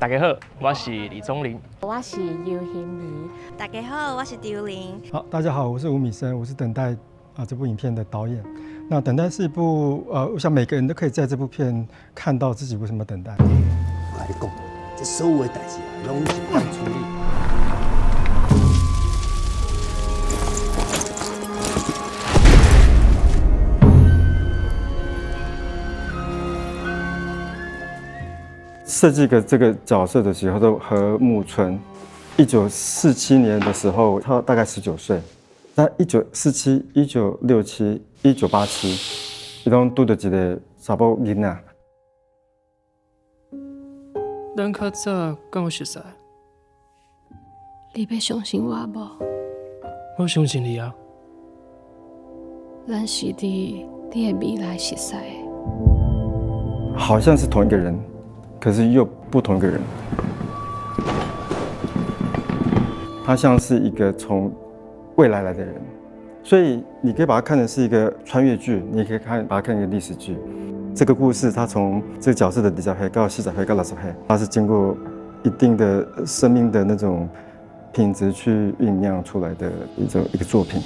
大家好，我是李宗霖。我是游欣怡。大家好，我是张玲。好，大家好，我是吳敏深，我是《等待》啊這部影片的導演。那《等待》是一部我想每個人都可以在這部片看到自己為什麼等待。我共你講，這所有的代誌啊，攏是會當處理。設計個這個角色的時候，都何木村。1947年的時候，他大概19歲。那1947、1967、1987，伊攏拄著一個查某囡仔。咱較早敢有熟似？你欲相信我無？我相信你啊。咱是佇你的未來熟似。好像是同一個人，可是又不同一個人。他像是一個從未來來的人，所以你可以把它看成是一個穿越劇，你也可以把它看成一個歷史劇。這個故事，他從這個角色的20歲到40歲到60歲，他是經過一定的生命的那種品質去醞釀出來的一種一個作品。